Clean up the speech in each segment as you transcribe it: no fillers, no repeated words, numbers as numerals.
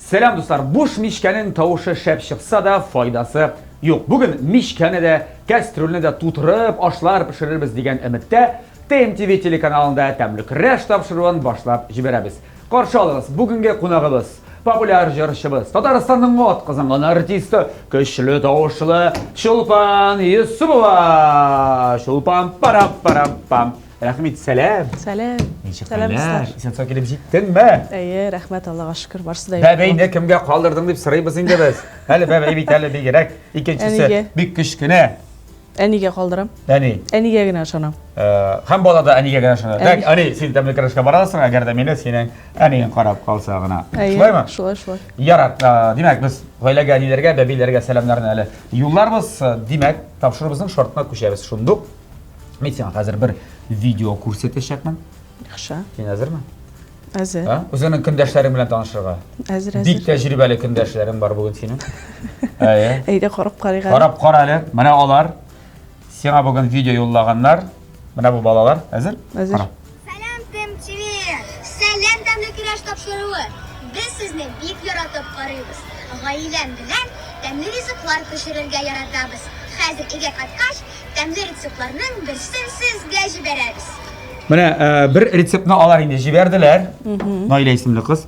Сәлам, дуслар! Буш мичкәнең тавышы шәп чыкса да, файдасы юк. Бүген мичкәне дә, кәстрүлне дә тутырып, ашлар пешерербез дигән өметтә ТМТВ телеканалында тәмле көрәш тапшыруын башлап җибәрәбез. Каршы алыгыз, бүгенге кунагыбыз, популяр җырчыбыз, Татарстанның атказанган артисты, көчле тавышлы Чулпан Юсупова! Чулпан парам-парам-пам! Рәхмәт, сәлам. Сәлам. Ничек Сәлам, хәлләр? дуслар. Исән-сау килеп җиттеңме? Әйе, рәхмәт, Аллага шөкер, барысы да Бәбәйне кемгә калдырдың дип сорыйбыз инде без. Әле бәбәй бит әле бигрәк. Икенчесе Әнигә. бик кечкенә. Әнигә калдырам. Әни. Әнигә генә ышанам. Э, Һәм бала да әнигә генә ышана. Әни. Так, әни, син тәмле көрәшкә бара аласың, әгәр дә мине синең әниең карап калса гына. Әйе, Шулаймы? Шулай, шулай. Ярар, э, димәк, без гаиләгә, әниләргә, бәбиләргә сәламнәрне әле юлларбыз. Э, Димәк, тапшыруыбызның шартына күчәбез шундук. Мин сиңа хәзер бер видео күрсәтәчәкмен. Яхшы. Син әзерме? Әзер. А? Үзеңнең көндәшләрең белән танышырга. Әзер, әзер. Бик тәҗрибәле көндәшләрең бар бүген синең. Әйе. Әйдә карап карыйк әле. Карап кара әле. Менә алар сиңа бүген видео юллаганнар. Менә бу балалар. Әзер? Әзер. Кара. Сәлам, ТМТВ! Сәлам, тәмле көрәш тапшыруы! Без сезне бик яратып карыйбыз. Гаиләм белән тәмле ризыклар пешерергә яратабыз. Хәзер өйгә кайткач, Тәмле рецептларның берсен сезгә җибәрәбез. Менә э, бер рецептны алар инде җибәрделәр. Наилә исемле кыз.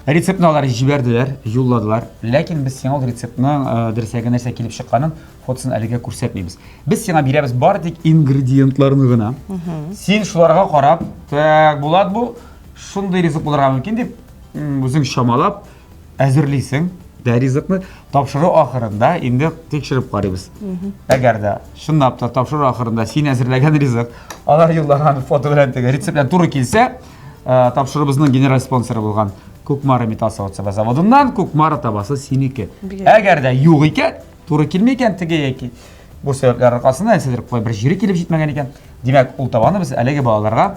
Рецептны алар җибәрделәр, юлладылар. Ләкин без сиңа ул рецептның э, дөресрәге нәрсә килеп чыкканын фотосын әлегә күрсәтмибез. Без сиңа бирәбез бары тик ингредиентларны гына. Син шуларга карап, так, Булат бу шундый ризык булырга мөмкин дип, үзең чамалап, әзерлисең дә ризыкны тапшыру ахырында инде тикшереп карыйбыз. Әгәр дә чынлап та тапшыру ахырында син әзерләгән ризык, алар юллаган фото белән теге рецепт белән туры килсә, э, тапшыруыбызның генераль спонсоры булган Кукмара металл савыт-саба заводыннан Кукмара табасы синеке. Әгәр дә юк икән, туры килми икән теге яки бу сәбәпләр аркасында нәрсәдер кулай бер җире килеп җитмәгән икән, димәк, ул табаны без әлеге балаларга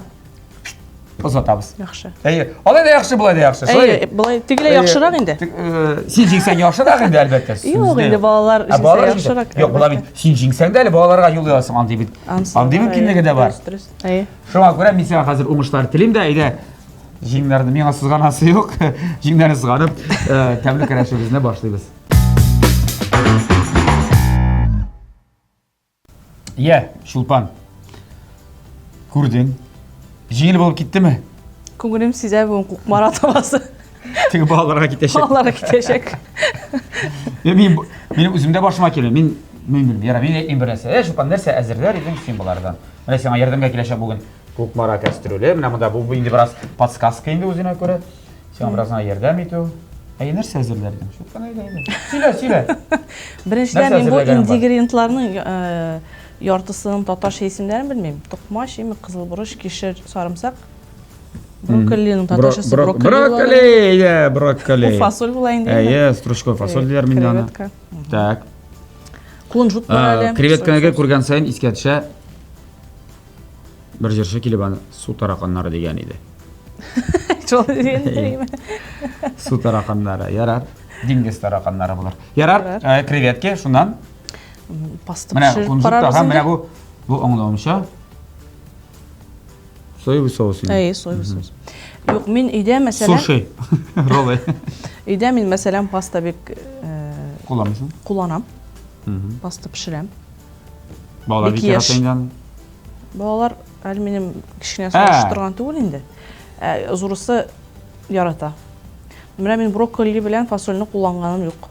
озатабыз. Яхшы. Әйе, алай да яхшы, болай да яхшы. Шулай Әйе, болай тегеләй яхшырак инде. Э, син җиңсәң яхшырак инде, әлбәттә. Юк инде, балалар җиңсә яхшырак. Юк, болай бит син җиңсәң дә әле балаларга юлый аласың, андый бит. Андый мөмкинлеге дә бар. Дөрес, Әйе. Шуңа күрә мин сиңа хәзер уңышлар телим дә, әйдә, җиңнәрне миңа сызганасы юк. Җиңнәрне сызганып, э, тәмле көрәшебезне башлыйбыз. Йә, Чулпан. Күрдең. Җиңел булып киттеме? Күңелем сизә бүген Кукмара табасы. Теге балаларга китәчәк. Балаларга китәчәк. Мин минем үзем дә башыма килә. Мин мин белмим. Яра, мин әйтмим бер нәрсә. Ә, Чулпан, нәрсә әзерләр идең син болардан? Менә сиңа ярдәмгә киләчәк бүген Кукмара кәстрүле. Менә монда бу инде бераз подсказка инде үзенә күрә. Сиңа бераз гына ярдәм итү. Әй, нәрсә әзерләдең? Чулпан, әйдә, әйдә. Сөйлә, сөйлә. Беренчедән, мин бу ингредиентларның э, яртысының татарча исемнәрен белмим. Токмач, име, кызыл борыч, кишер, сарымсак. Брокколиның татарчасы брокколи. Брокколи, әйдә, брокколи. Бу фасоль була инде. Әйе, стручковый фасоль диләр миндә аны. Так. Кунжут бар әле. Креветканы күргән саен искә төшә. Бер җырчы килеп аны су тараканнары дигән иде. Шулай дигән иде. Су тараканнары, ярар. Диңгез тараканнары булыр. Ярар, э, креветки, шуннан. Паста пешереп карарбыз инде. Менә бу, бу аңлавымча, соевый соус. Әйе, соевый соус. Юк, мин өйдә, мәсәлән... Суши, роллы. Өйдә мин, мәсәлән, паста бик... Э, Кулланмыйсың? Кулланам. Паста пешерәм. Балалар бик ярата инде аны. Балалар әле минем кечкенә сорашып торган түгел инде. Ә, зурысы ярата. Менә мин брокколи белән фасольне кулланганым юк.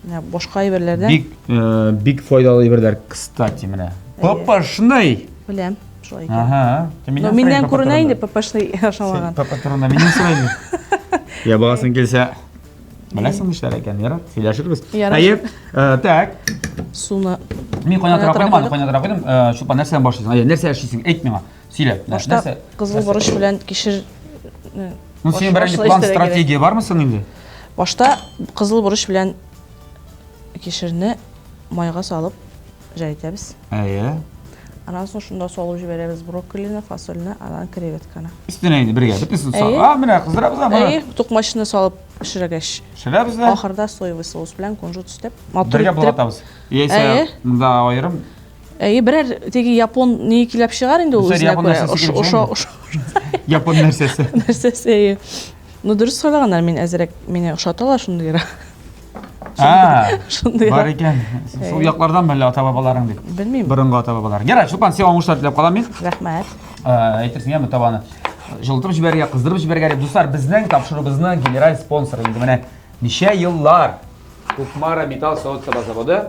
Менә башка әйберләрдән. Бик, э, бик файдалы әйберләр, кстати, менә. ППшный. Беләм, шулай икән. Ага. Но миннән күренә инде ППшный ашамаган. ПП турында миннән сорай инде. Я баласың килсә, Беләсең нишләр икән, ярар, сөйләшербез. Ярар. Әйе, э, так. Суны. Мин кайнатырак куйдым, аны кайнатырак куйдым. Э, Чулпан, нәрсәдән башлыйсың? Әйе, нәрсә эшлисең? Әйт миңа. Сөйлә. Башта Нәрсә? кызыл борыч белән кишер. Э, Ну, синең берәр план, стратегия бармы соң инде? Башта кызыл борыч белән кишерне майга салып Җәйтәбез. Әйе. Аннан соң шунда салып җибәрәбез брокколины, фасольне, аннан креветканы. Өстенә инде бергә бөтенесен салып. А, менә кыздырабыз да моны. Әйе, токмачны салып пешергәч. Пешерәбез дә. Ахырда соевый соус белән кунжут өстәп, матур Бергә иттереп. болгатабыз. Яисә монда аерым. Әйе, берәр теге япон ни килеп чыгар инде ул үзенә күрә. Ошо, ошо. Япон нәрсәсе. Нәрсәсе, әйе. Ну, дөрес сайлаганнар, мин әзрәк мине ошаталар шундыйрак. А, Шундый. Бар икән. Шул яклардан әллә ата-бабаларың дип. Белмим. Борынгы ата-бабалар. Ярар, Чулпан, сиңа уңышлар теләп калам мин. Рәхмәт. Әйтерсең, яме табаны җылытып җибәрергә, кыздырып җибәрергә дип. Дуслар, безнең тапшыруыбызның генераль спонсоры инде менә ничә еллар Кукмара металл савыт-саба заводы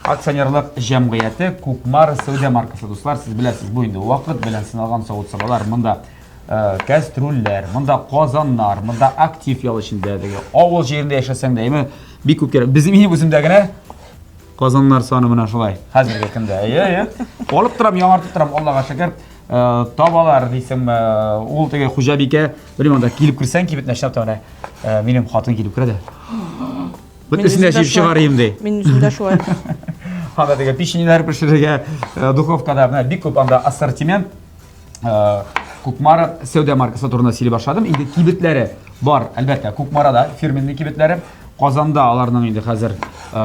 акционерлык җәмгыяте Кукмара сәүдә маркасы. Дуслар, сез беләсез, бу инде вакыт белән сыналган савыт-сабалар. Монда кәстрүлләр, монда казаннар, монда актив ял эчендә теге авыл җирендә яшәсәң дә, әйме, бик күп кирәк. Безнең минем үземдә генә казаннар саны менә шулай. Хәзерге көндә. Әйе, әйе. Алып торам, яңартып торам, Аллага шөкер. Табалар дисеңме, ул теге хуҗабикә, белмим, анда килеп керсәң, кибетне чынлап та менә минем хатын килеп керә дә. Бөтенесен дә җыеп чыгарыйм ди. Мин үзем дә шулай. Анда теге печеньеләр пешерергә, духовкада менә бик күп анда ассортимент. Кукмара сәүдә маркасы турында сөйли башладым. Инде кибетләре бар, әлбәттә, Кукмарада фирменный кибетләре. Казанда аларның инде хәзер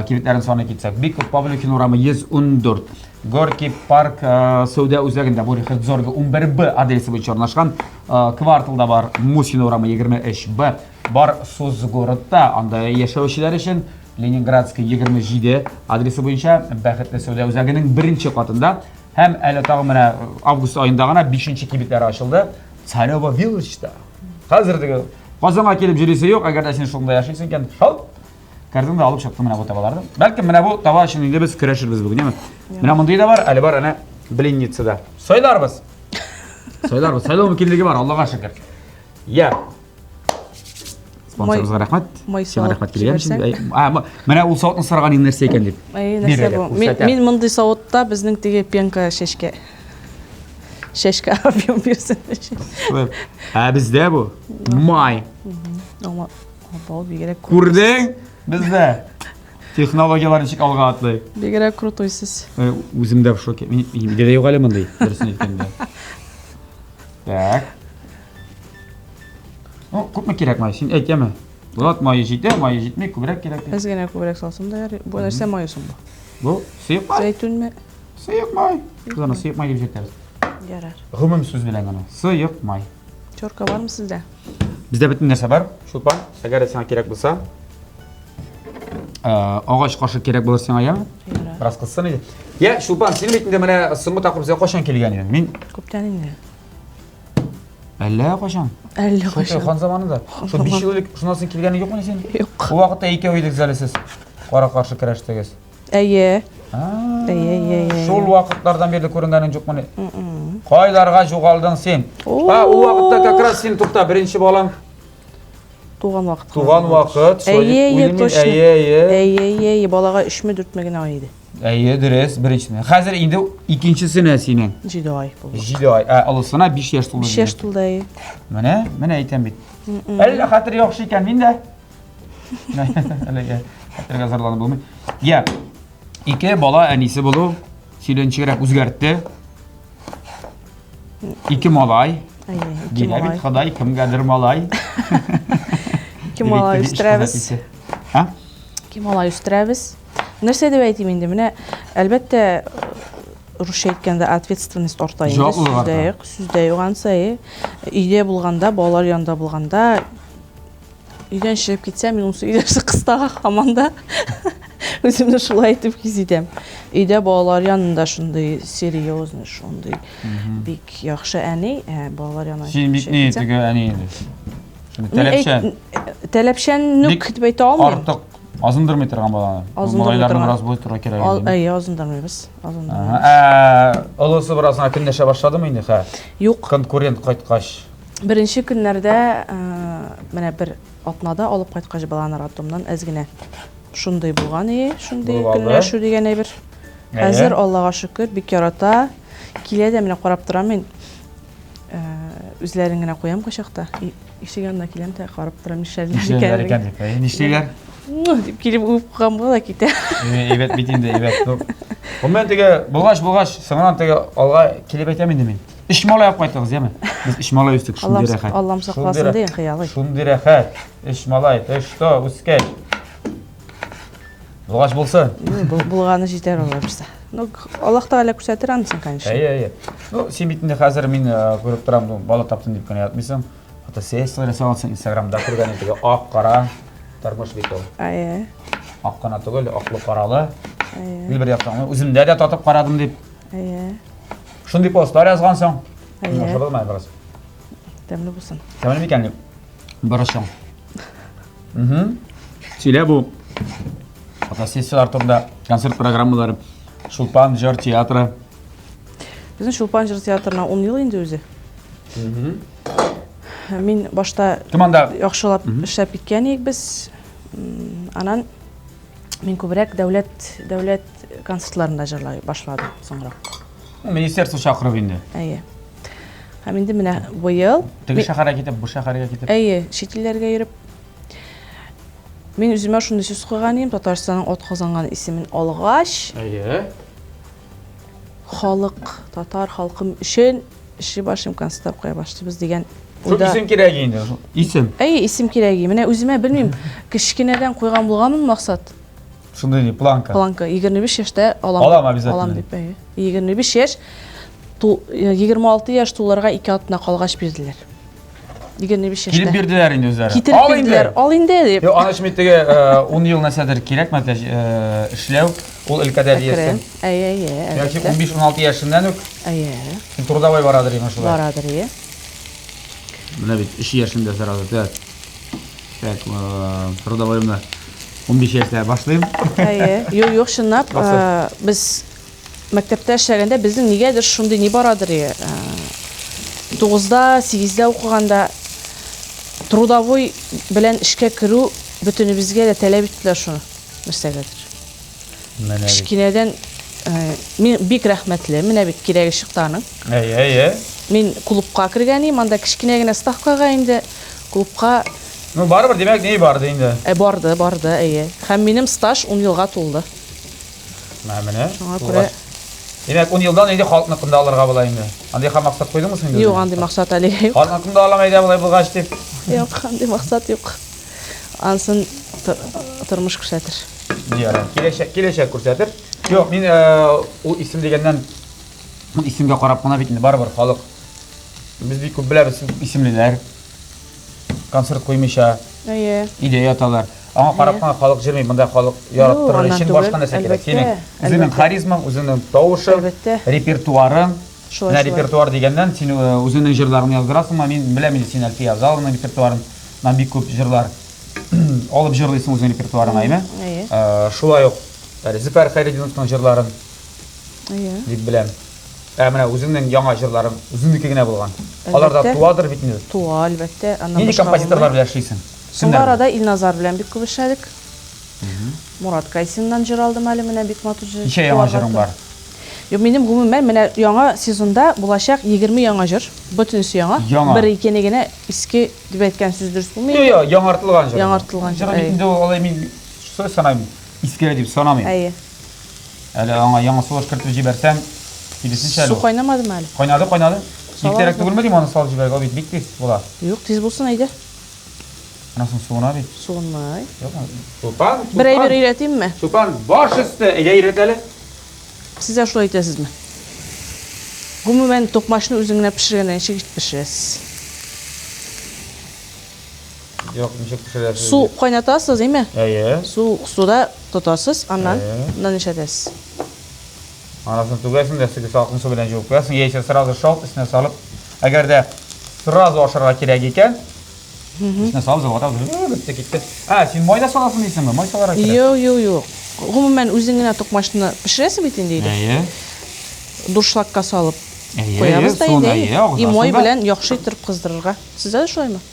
кибетләрен саный китсәк, бик күп. Павлюхин урамы 114. Горький парк сәүдә үзәгендә бу Рихардзорга 11Б адресы буенча урнашкан. Кварталда бар Мусин урамы 23Б. Бар Сузгородта, анда яшәүчеләр өчен Ленинградский 27 адресы буенча Бәхетле сәүдә үзәгенең беренче катында. Һәм әле тагын менә август аенда гына бишенче кибетләре ачылды. Царево Вилладжда. Хәзер теге Казанга килеп йөрисе юк, әгәр дә син шунда яшисең икән, шалт кердең дә алып чыктың менә бу табаларны. Бәлкем менә бу таба өчен инде без көрәшербез бүген, яме. Менә мондый да бар, әле бар әнә блинница да. Сайларбыз. Сайларбыз. Сайлау мөмкинлеге бар, Аллага шөкер. Я. Спонсорыбызга рәхмәт. Май Сиңа салып рәхмәт килгән өчен. җибәрсәң. Ә, менә ул савытны сораган инде нәрсә икән дип. Әй, нәрсә Бир бу? әле, Мин, күрсәтәм. мин мондый савытта безнең теге пенка чәчкә. Чәчкә объем бирсен өчен. Ә бездә бу май. Аңа абау бигрәк Күрдең? Бездә технологияләр ничек алга атлый. Бигрәк крутой сез. Э, Үзем дә в шоке. Мин миндә дә юк әле мондый, дөресен әйткәндә. Так. Ну, күпме кирәк май? Син әйт, яме. Булат мае җитә, мае җитми, күбрәк кирәк дип. Әз генә күбрәк салсам да ярый. Бу нәрсә мае соң бу? Бу сыек май. Зәйтүнме? Сыек май. Без аны сыек май дип йөртәбез. Ярар. Гомум сүз белән генә. Сыек май. Терка бармы сездә? Бездә бөтен нәрсә бар. Чулпан, әгәр дә сиңа кирәк булса, агач кашык кирәк булыр сиңа, яме? Ярар. Бераз кызсын иде. Я, Чулпан, син бит инде менә соңгы тапкыр безгә кайчан килгән идең? Мин Күптән инде. Әллә кайчан? Әллә кайчан. Хан заманында. Шул 5 ел элек шуннан соң килгәне юкмыни син? Юк. Ул вакытта икәү идегез әле сез. Кара-каршы көрәштегез. Әйе. Әйе, әйе, әйе. Шул вакытлардан бирле күренгәнең юкмыни? Кайларга югалдың син? А, ул вакытта как раз син тукта, беренче балаң туган вакыт. Туган вакыт, шулай Әйе, дип әйе, уйлыйм мин. точно. Әйе, әйе. Әйе, әйе, әйе, балага 3-ме 4-ме генә ай иде. Әйе, дөрес, беренчесенә. Хәзер инде икенчесенә синең. 7 ай булды. 7 ай. Ә олысына 5 яшь тулды. 5 яшь тулды, әйе. Менә, менә әйтәм бит. Әллә хәтер яхшы икән мин дә. Әлегә хәтергә зарланып булмый. Я, ике бала әнисе булу сине ничегрәк үзгәртте? Ике малай. Әйе, ике Дилә бит малай. Ходай кемгәдер малай. Ике малай үстерәбез. А? Ике малай үстерәбез. Нәрсә дип әйтим инде? Менә, әлбәттә, русча әйткәндә ответственность арта инде. Җаваплылык арта. Сүздә юк, сүздә юк ансы. Өйдә булганда, балалар янында булганда, өйдән чыгып китсәм, мин унсы өйдә кыстага һаман да үземне шулай итеп хис итәм. Өйдә балалар янында шундый серьезный, шундый бик яхшы әни, ә балалар янына Син бит чыгып ни китсәм, теге әни инде. Мин Таләпчән. Таләпчән нүк дип әйтә алмыйм. Артык азындырмый торган баланы. Азындырмый Малайларны торган. бераз болай торырга кирәк инде. Әйе, азындырмыйбыз. Азындырмыйбыз. Ә, олысы бераз гына көнләшә башладымы инде, хә? Юк. Конкурент кайткач. Беренче көннәрдә, менә бер атнада алып кайткач баланы роддомнан әз генә шундый булган ие, шундый көнләшү дигән әйбер. Хәзер Аллага шөкер, бик ярата. Килә дә менә карап торам мин. Үзләрен генә куям кайчакта. Ишек янына киләм дә карап торам, нишләрләр икән. Нишләрләр икән дип. Әй, нишлиләр? Дип килеп үбеп куйган була да китә. Әйбәт бит инде, әйбәт. Ну, гомумән теге булгач, булгач, соңыннан теге алга килеп әйтәм инде мин. Өч малай алып кайтыгыз, яме. Без өч малай үстек, шундый рәхәт. Аллам сакласын дигән хыялый. Шундый рәхәт. Өч малай, ты что, үскәч. Булгач булсын. Булганы җитәр алла бирсә. Ну, Аллаһ Тәгалә күрсәтер анысын, конечно. Әйе, әйе. Ну, син бит инде хәзер мин күреп торам, ну, бала таптым дип кенә ятмыйсың. Фотосессияләр ясагансың, Инстаграмда күргән идек, ак, кара тормыш бит ул. Әйе. Ак кына түгел, аклы каралы. Әйе. Гел бер яктан. Үземдә дә татып карадым дип. Әйе. Шундый постлар язгансың. Әйе. Ашадыңмы бераз? Тәмле булсын. Тәмле микән дип. Борычың. Угу. Сөйлә бу фотосессияләр турында, концерт программалары, Чулпан җыр театры. Безнең Чулпан җыр театрына 10 ел инде үзе. Мин башта Кем анда? яхшылап эшләп киткән идек без. Анан мин күбрәк дәүләт дәүләт концертларында җырлай башладым соңрак. Министерство чакырып инде. Әйе. Һәм инде менә быел Теге шәһәргә китеп, бу шәһәргә китеп. Әйе, чит илләргә йөреп. Мин үземә шундый сүз куйган идем, Татарстанның ат казанган исемен алгач, Әйе. халык, татар халкым өчен эшли башлыйм, концертлар куя башлыйбыз дигән Шул уйда. исем кирәк инде, шул исем. Әйе, исем кирәк. Менә үземә белмим, кечкенәдән куйган булганмын максат. Шундый ни, планка. Планка 25 яшьтә алам. Алам обязательно. Алам дип, әйе. 25 яшь, 26 яшь туларга 2 атна калгач бирделәр. 25 яшьтә. Килеп бирделәр инде үзләре. Китереп Ал бирделәр. инде. Ал инде дип. Юк, аны өчен теге 10 ел нәрсәдер кирәк мәтәл эшләү, ул өлкәдә диясең. Әйе, әйе, Яки 15-16 яшеннән үк. Әйе. Син трудовой барадыр инде шулай. Барадыр, әйе. Менә бит 3 яшендә сразу, так. Так, трудовойны 15 яшьтә башлыйм. Әйе, юк, юк, чынлап, без мәктәптә эшләгәндә безнең нигәдер шундый ни барадыр, 9-да, 8-дә укыганда трудовой белән эшкә керү бөтенебезгә дә таләп иттеләр шуны, нәрсәгәдер. Кечкенәдән мин бик рәхмәтле, менә бит кирәге чыкты аның. Әйе, әйе. Мин клубка кергән идем, анда кечкенә генә ставкага инде клубка. Ну, барыбер, димәк, ни барды инде? Ә, барды, барды, әйе. Һәм минем стаж 10 елга тулды. Менә, менә. Шуңа күрә Димәк, 10 елдан инде халыкныкын да алырга була инде. Андый һәм максат куйдыңмы син инде? Юк, андый максат әлегә юк. Халыкныкын да алам әйдә болай булгач дип. Юк, андый максат юк. Ансын тормыш күрсәтер. Ярар, киләчәк, киләчәк күрсәтер. Юк, мин ул исем дигәннән, ул исемгә карап кына бит инде барыбер халык. Без бик күп беләбез исемлеләр. Концерт куймыйча. Әйе. Өйдә яталар. Аңа карап кына халык җөрми, монда халык яраттырыр өчен башка нәрсә кирәк. Синең үзеңнең харизмаң, үзеңнең тавышың, репертуарың. Менә репертуар дигәннән, син үзеңнең җырларыңны яздырасыңмы? Мин беләм инде син Әлфия Авзалованың репертуарыннан бик күп җырлар алып җырлыйсың үзеңнең репертуарыңа, әйме? Әйе. Шулай ук Зөфәр Хәйретдиновның җырларын дип беләм. Ә менә үзеңнең яңа җырларың үзеңнеке генә булган. Алар да туадыр бит инде. Туа, әлбәттә. Нинди композиторлар белән эшлисең? Соңгы арада Илназар белән бик күп эшләдек. Мурат Кайсиннан җыр алдым әле менә бик матур җыр. Ничә яңа җырың бар? Юк, минем гомумән менә яңа сезонда булачак 20 яңа җыр. Бөтенесе яңа. Яңа. Бер икене генә иске дип әйткән сүз дөрес булмый. Юк, юк, яңартылган җыр. Яңартылган җыр. Җыр бит инде ул алай мин шулай саныйм, иске дип санамыйм. Әйе. Әле аңа яңа сулыш кертеп җибәрсәң, киресенчә әле. Су кайнамадымы әле? Кайнады, кайнады. Иртәрәк түгелме дим, аны салып җибәргә, ул бит бик тиз була. Юк, тиз булсын, әйдә. Аннан соң суына бит. Суынмый. Чулпан, Бер әйбер өйрәтимме? Чулпан, баш өсте, әйдә өйрәт әле. Сез дә шулай итәсезме? Гомумән, токмачны үзең генә пешергәндә ничек итеп пешерәсез? Юк, ничек пешерәсез? Су кайнатасыз, әйме? Әйе. Су суда тотасыз, аннан аннан нишләтәсез? Анасын түгәсең дә сөге салкын су белән җуып куясың, яисә сразу шалт өстенә салып, әгәр дә сразу ашарга кирәк икән, өстенә салып золотабыз, бетте китте. А, син май да саласың дисеңме? Май саларга кирәк. Юк, юк, юк. Гомумән, үзең генә токмачны пешерәсең бит инде өйдә. Әйе. Дуршлагка салып Әйе, куябыз да инде. Әйе, И май белән яхшы иттереп кыздырырга. Сездә дә шулаймы?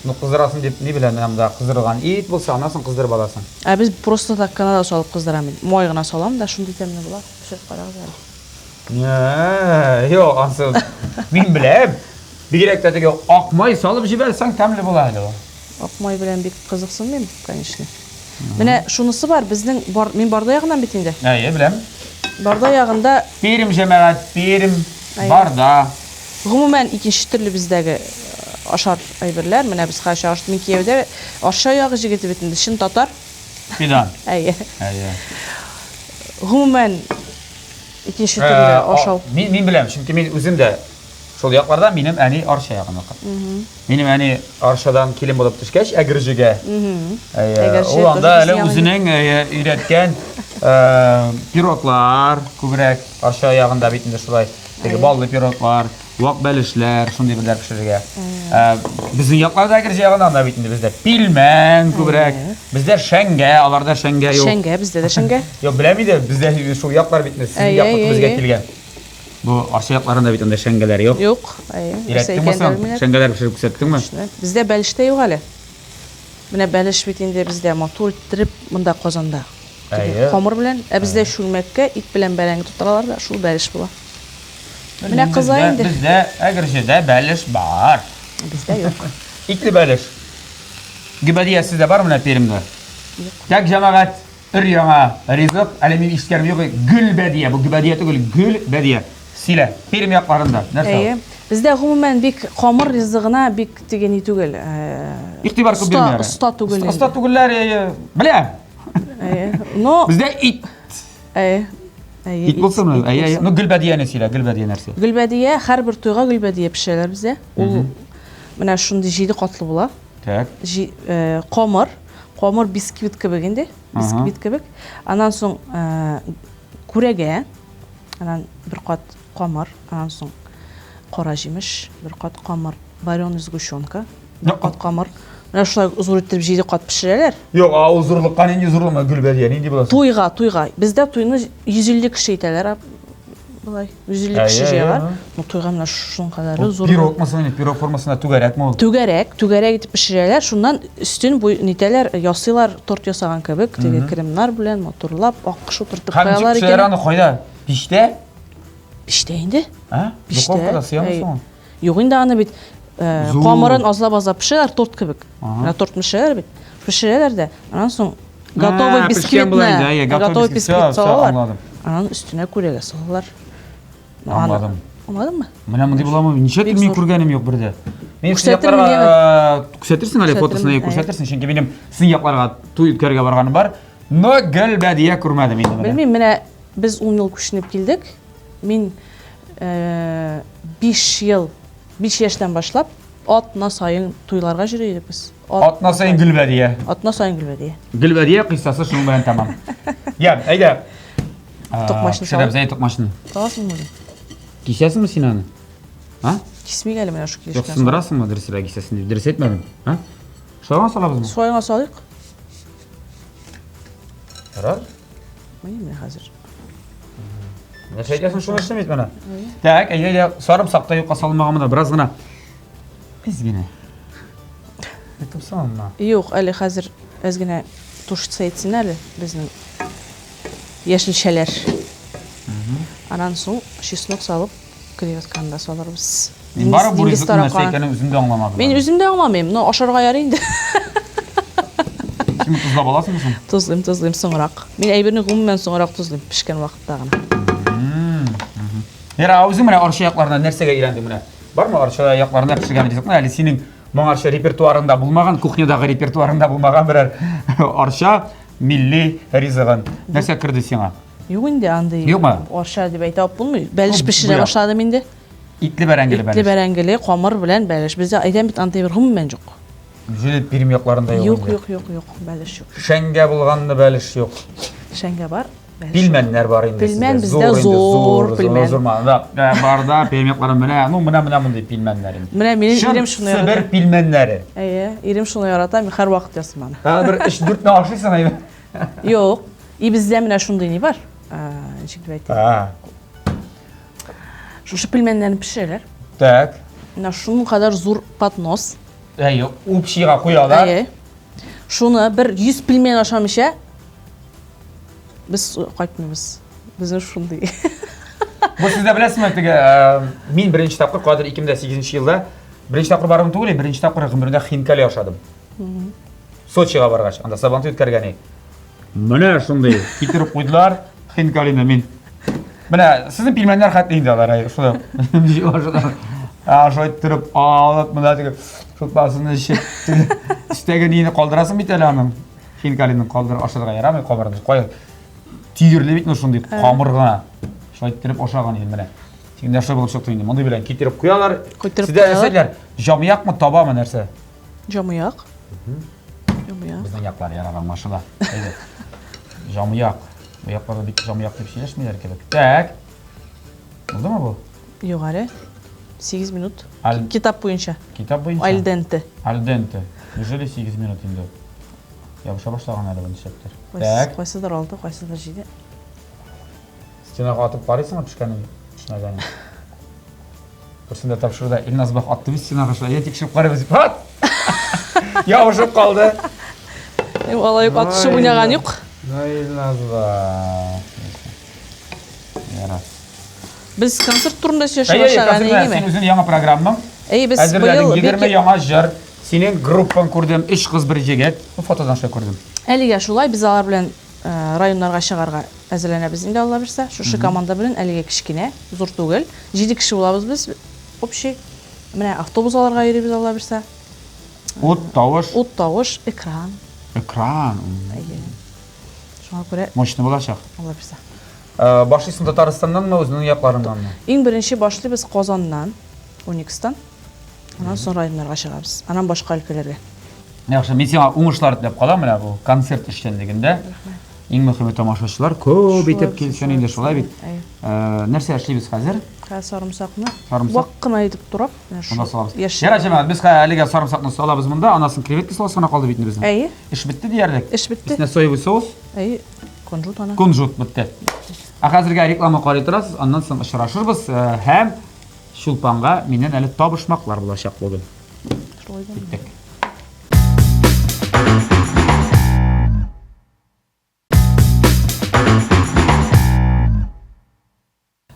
Ну, кыздырасың дип ни белән, менә монда кыздырылган ит булса, аннан соң кыздырып аласың. Ә без просто так кына да салып кыздырам мин. Май гына салам да, шундый тәмле була. Пешереп карагыз әле. Не, юк, ансы мин беләм. Бигрәк тә теге ак май салып җибәрсәң тәмле була әле ул. Ак май белән бик кызыксынмыйм, конечно. Менә шунысы бар, безнең бар, мин Барда ягыннан бит инде. Әйе, беләм. Барда ягында Пермь җәмәгать, Пермь, Барда. Гомумән, икенче төрле бездәге ашар әйберләр. Менә без хәзер чагыштырып, мин кияүдә Арча ягы җегете бит инде, чын татар. Фидан. Әйе. Әйе. Гомумән, икенче төрле ашау. Мин, мин беләм, чөнки мин үзем дә. Шул якларда минем әни Арча ягыныкы. Минем әни Арчадан килен булып төшкәч, Әгерҗегә. Ул анда әле үзенең өйрәткән пироглар күбрәк Арча ягында бит инде шулай. Теге баллы пироглар, вак бәлешләр, шундый берләр пешерергә. Безнең якларда Әгерҗе ягында анда бит инде бездә пилмән күбрәк. Бездә шәңгә, аларда шәңгә юк. Шәңгә, бездә дә шәңгә. Юк, беләм инде, бездә шул яклар бит инде, сезнең якныкы безгә килгән. Бу Арча якларында бит анда шәңгәләр юк. Юк. Әйе. Өйрәттеңме соң? Шәңгәләр пешереп күрсәттеңме? Бездә бәлеш тә юк әле. Менә бәлеш бит инде бездә матур иттереп монда Казанда. Әйе. Камыр белән, ә бездә чүлмәккә ит белән бәрәңге тутыралар да, шул бәлеш була. Менә кыза инде. Бездә Әгерҗедә бәлеш бар. Бездә юк. Итле бәлеш. Гөбәдия сездә бар менә Пермьдә? Юк. Так, җәмәгать, Өр-яңа ризык, әле мин ишеткәнем юк, гөлбәдия, бу гөбәдия түгел, гөлбәдия. Сөйлә, Пермь якларында нәрсә ул? Әйе. Бездә гомумән бик камыр ризыгына бик теге ни түгел. Игътибар күп бирмиләр. Оста түгел. Оста түгелләр, әйе. Беләм. Әйе. Но Бездә ит. Әйе. Әйе. Ит булсынмы? Әйе, әйе. Ну гөлбәдияне сөйлә, гөлбәдия нәрсә? Гөлбәдия һәрбер туйга гөлбәдия пешерәләр бездә. Ул менә шундый җиде катлы була. Так. Камыр. Камыр бисквит кебек инде, бисквит кебек. Аннан соң күрәгә, аннан бер кат камыр, аннан соң кара җимеш, бер кат камыр, вареный сгущенка, бер кат камыр. Менә шулай зур итеп җиде кат пешерәләр. Юк, а ул зурлыкка нинди зурлык, Гөлбәдия, нинди була? Туйга, туйга. Бездә туйны 150 кеше итәләр. Болай 150 кеше җыялар. Ну, туйга менә шуның кадәрле зур. Пирогмы соң инде? Пирог формасында түгәрәкме ул? Түгәрәк, түгәрәк итеп пешерәләр. Шуннан өстен буй нитәләр, ясыйлар торт ясаган кебек, теге кремнар белән матурлап, аккош утыртып куялар икән. Һәм аны кайда? Пичтә? Пичтә инде. А? Пичтә. Духовкада сыямы соң? Юк инде аны бит камырын азлап-азлап пешерәләр торт кебек. Менә торт пешерәләр бит. Пешерәләр дә, аннан соң готовый бисквитны, готовый бисквит салалар. Аннан өстенә күрәгә салалар. Аңладым. Аңладыңмы? Менә мондый буламы? Ничә төр мин күргәнем юк бердә. Мин якларга күрсәтерсең әле фотосын күрсәтерсең, чөнки минем сезнең якларга туй үткәрергә барганым бар. Но гөлбәдия күрмәдем инде менә. Белмим, менә без 10 ел күченеп килдек. Мин 5 ел, 5 яшьтән башлап атна саен туйларга йөри идек без. Атна саен Гөлбәдия. Атна саен Гөлбәдия. Гөлбәдия кыйссасы шуның белән тәмам. Я, әйдә. Токмачны салып. Пешерәбез, токмачны. Саласыңмы үзең? Кисәсеңме син аны? А? Кисмик әле менә шу килешкән. Юк, сындырасыңмы дөресрәк кисәсең дип. Дөрес әйтмәдем. А? Шулай гына салабызмы? Шулай гына салыйк. Ярар. Менә хәзер. Нәрсә әйтәсең, шуны эшлим бит менә. Так, әйдә, әйдә, сарымсак та юкка салынмаган монда, бераз гына. Әз генә. Әйтеп салынма. Юк, әле хәзер әз генә тушиться итсен әле безнең яшелчәләр. Аннан соң чеснок салып, креветканы да салырбыз. Мин бары бу ризыкның нәрсә икәнен үзем дә аңламадым. Мин үзем дә аңламыйм, но ашарга ярый инде. Син тозлап аласыңмы соң? Тозлыйм, тозлыйм соңрак. Мин әйберне гомумән соңрак тозлыйм, пешкән вакытта гына. Вера, ә үзең менә Арча якларында нәрсәгә өйрәндең менә? Бармы Арча якларында пешергән ризыкны? Әле синең моңарча репертуарыңда булмаган, кухнядагы репертуарыңда булмаган берәр Арча милли ризыгын. Нәрсә керде сиңа? Юк инде андый. Юкмы? Арча дип әйтә алып булмый. Бәлеш пешерә башладым инде. Итле бәрәңгеле бәлеш. Итле бәрәңгеле, камыр белән бәлеш. Бездә әйтәм бит андый бер гомумән юк. Җиле Пермь якларында юк. Юк, юк, юк, юк, бәлеш юк. Шәңгә булганны бәлеш юк. Шәңгә бар. Пилмәннәр бар инде. Пилмән бездә зур пилмән. Зур, да, бар да Пермь яклары менә, ну менә менә мондый пилмәннәр инде. Менә минем ирем шуны ярата. Себер пилмәннәре. Әйе, ирем шуны ярата, мин һәрвакыт ясыйм аны. Тагын бер 3-4 не ашыйсың әйе. Юк. И бездә менә шундый ни бар. Ничек дип әйтим? Шушы пельменнәрне пешерәләр. Так. Менә шуның кадәр зур поднос. Әйе, общийга куялар. Әйе. Шуны бер 100 пельмен ашамыйча без кайтмыйбыз. Безнең шундый. Бу сездә беләсезме, теге мин беренче тапкыр кадер 2008 елда беренче тапкыр баруым түгел, беренче тапкыр гомеремдә хинкали ашадым. Сочига баргач, анда Сабантуй үткәргән идек. Менә шундый китереп куйдылар хинкалины мин. Менә сезнең пилмәннәр хәтле инде алар, әй, шулай. Шулай иттереп алып, менә теге шутпасын эчеп, өстәге нине калдырасың бит әле аның. Хинкалины калдырып ашарга ярамый камырны. Кая төерле бит шундый камыр гына. Шулай иттереп ашаган идем менә. Тик нәрсә булып чыкты инде? Мондый белән китереп куялар. Китереп Сездә куялар. нәрсә диләр? Җамыякмы, табамы нәрсә? Җамыяк. Җамыяк. Безнең яклар ярар аңлашыла. Әйдә. Җамыяк. Бу якларда бик җамыяк дип сөйләшмиләр кебек. Так. Булдымы бу? Юк әле. 8 минут. Аль... Китап буенча. Китап буенча? Аль денте. Аль денте. Неужели 8 минут инде? Ябыша башлаган әле бу нишләптер. Так. Кайсыдыр 6, кайсыдыр 7. Стенага атып карыйсыңмы пешкәнен, пешмәгәнен? Берсендә тапшыруда Илназ Бах атты бит стенага шулай. Я тикшереп карыйбыз. Ат! Ябышып калды. Алай ук атышып уйнаган юк. Ну, Илназ Бах. Ярар. Без концерт турында сөйләшә башлаган идеме? Син үзең яңа программаң. Әй, без быел 20 яңа җыр. Синең группаң күрдем, өч кыз, бер егет. Бу фотодан шулай күрдем. Әлегә шулай, без алар белән районнарга чыгарга әзерләнәбез инде, Алла бирсә. Шушы команда белән әлегә кечкенә, зур түгел. Җиде кеше булабыз без общий. Менә автобус алырга йөрибез, Алла бирсә. Ут, тавыш. Ут, тавыш, экран. Экран. Әйе. Шуңа күрә Мощный булачак. Алла бирсә. Башлыйсың Татарстаннанмы, үзеңнең якларыңнанмы? Иң беренче башлыйбыз Казаннан, Уникстан. Аннан соң районнарга чыгабыз. Аннан башка өлкәләргә. Яхшы, мин сиңа уңышлар теләп калам менә бу концерт эшчәнлегендә. Иң мөһиме тамашачылар күп итеп килсен инде шулай бит. Нәрсә эшлибез хәзер? Хәзер сарымсакны вак кына итеп турап, менә шул. Салабыз. Ярар, җәмәгать, без хәзер әлегә сарымсакны салабыз монда, аннан соң креветка саласы гына калды бит инде безнең. Әйе. Эш бетте диярлек. Эш бетте. Өстенә соевый соус. Әйе, кунжут ана. Кунжут бетте. Ә хәзергә реклама карый торасыз, аннан соң очрашырбыз һәм Чулпанга миннән әле табышмаклар булачак бүген. Шулай да. Киттек.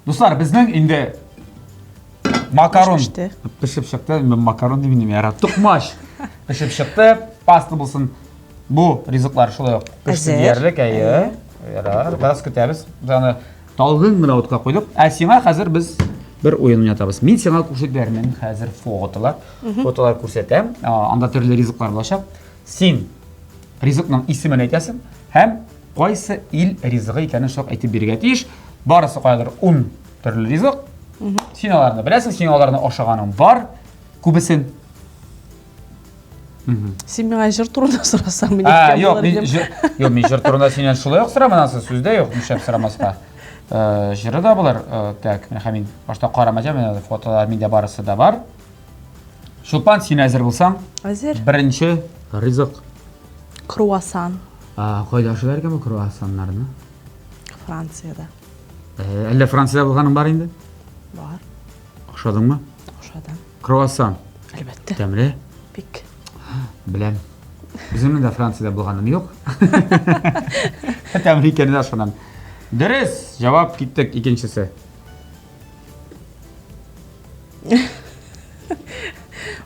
Дуслар, безнең инде макарон пешеп чыкты. Мин макарон дим инде, яра. Токмач пешеп чыкты. Паста булсын. Бу ризыклар шулай ук пеште диярлек, әйе. Ярар, бераз көтәбез. Без аны талгын гына утка куйдык. Ә сиңа хәзер без бер уен уйнатабыз. Мин сиңа күрсәтәмен хәзер фотолар. Фотолар күрсәтәм. Анда төрле ризыклар булачак. Син ризыкның исемен әйтәсең һәм кайсы ил ризыгы икәнен шулай әйтеп бирергә тиеш. Барысы каядыр ун төрле ризык. Син аларны беләсең, син аларны ашаганың бар. Күбесен. Син миңа җыр турында сорасаң, мин әйткән юк, мин җыр, юк, мин җыр турында синнән шулай ук сорамын, анысы сүз дә юк, нишләп сорамаска. Җыры да булыр. Так, менә мин башта карамадым, менә фотолар миндә барысы да бар. Чулпан, син әзер булсаң? Әзер. Беренче ризык. Круассан. Кайда ашыйлар икән бу круассаннарны? Франциядә. Әллә Франциядә булганың бар инде? Бар. Ошадыңмы? Ошадым. Круассан. Әлбәттә. Тәмле? Бик. Беләм. Үземнең дә Франциядә булганым юк. Тәмле икәненә ышанам. Дөрес, җавап киттек икенчесе.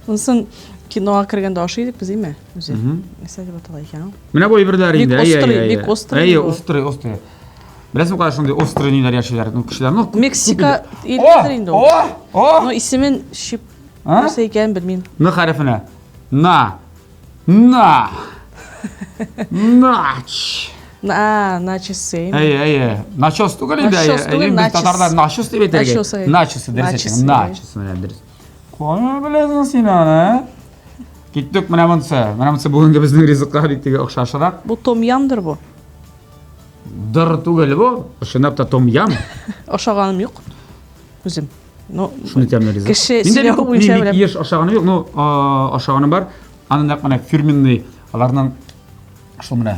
Монысын кинога кергәндә ашый идек без, име? Үзе. Нәрсә дип атала икән ул? Менә бу әйберләр инде. Бик острый, бик острый. Әйе, острый, острый. Беләсеңме, кая шундый острый ниләр яшиләр? Ну, кешеләр, ну, Мексика илдер инде ул. О! О! Ну, исемен шип нәрсә икәнен белмим. Н хәрефенә. На. На. Нач. На, начосы. Әйе, әйе. Начос түгел инде, әйе. Начос түгел, Без татарлар начос дип әйтергә. Начос, әйе. Начосы, дөрес әйтәсең. Начосы менә дөрес. Кая беләсең син аны? Киттек менә монысы. Менә монысы бүгенге безнең ризыкка бик теге охшашрак. Бу том ямдыр бу. Дыр түгел бу. Чынлап та том ям. Ашаганым юк. Үзем. Ну, шуны тәмле ризык. Кеше сөйләү буенча беләм. Еш ашаганым юк, но ашаганым бар. Аны нәкъ менә фирменный аларның шул менә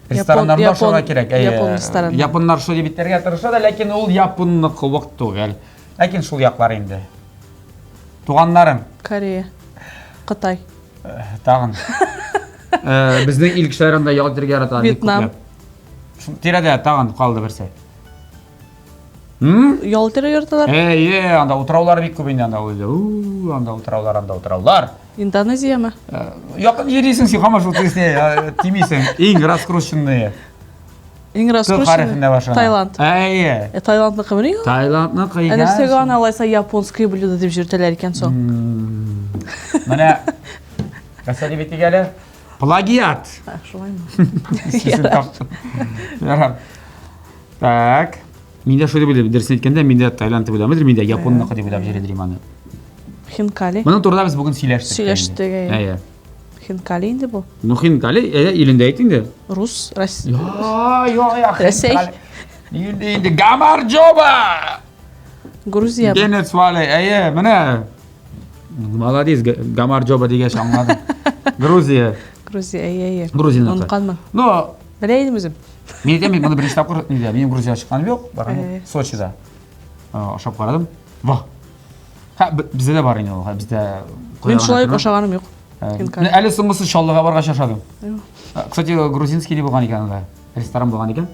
рестораннарда ашарга кирәк. Япон рестораны. Японнар шул дип итәргә тырыша да, ләкин ул японныкы вак түгел. Ләкин шул яклар инде. Туганнарым. Корея. Кытай. Тагын. Безнең ил кешеләре анда ял итәргә ярата. Вьетнам. Шул тирәдә тагын калды берсе. Ял итәргә яраталар? Әйе, анда утраулар бик күп инде анда үзе. У, анда утраулар, анда утраулар. Индонезияме? Якын йөрисең син, һаман шул тирәсенә тимисең. Иң раскрученные. Иң раскрученный. Таиланд. Әйе. Э, Таиландныкы мени? Таиландныкы. Ә нәрсәгә аны алайса японское блюдо дип йөртәләр икән соң? Менә нәрсә дип әйтик әле? Мин дә шулай дип уйлыйм. Дөресен әйткәндә, мин дә Таиланд дип уйламыйдыр, мин дә Японныкы дип уйлап йөри идем аны. Хинкали. Моның турында без бүген сөйләштек. Сөйләштек, әйе. Әйе. Хинкали инде бу. Ну, хинкали, әйе, илендә әйт инде. Рус, Россия. Я, я, я. Рәсәй. Инде, инде, Гамарджоба! Грузия. Генецвали, әйе, менә. Молодец, Гамарджоба дигәч аңладым. Грузия. Грузия, әйе, әйе. Грузияныкы. Онытканмын. Ну, Белә идем үзем. Мин әйтәм бит, моны беренче тапкыр нидә, минем Грузиягә чыкканым юк, барган юк. Сочида ашап карадым. Вах. Ха, бездә дә бар инде ул, бездә. Мин шулай ук ашаганым юк. Әле соңгысы Чаллыга баргач ашадым. Кстати, грузинский ни булган икән анда? Ресторан булган икән.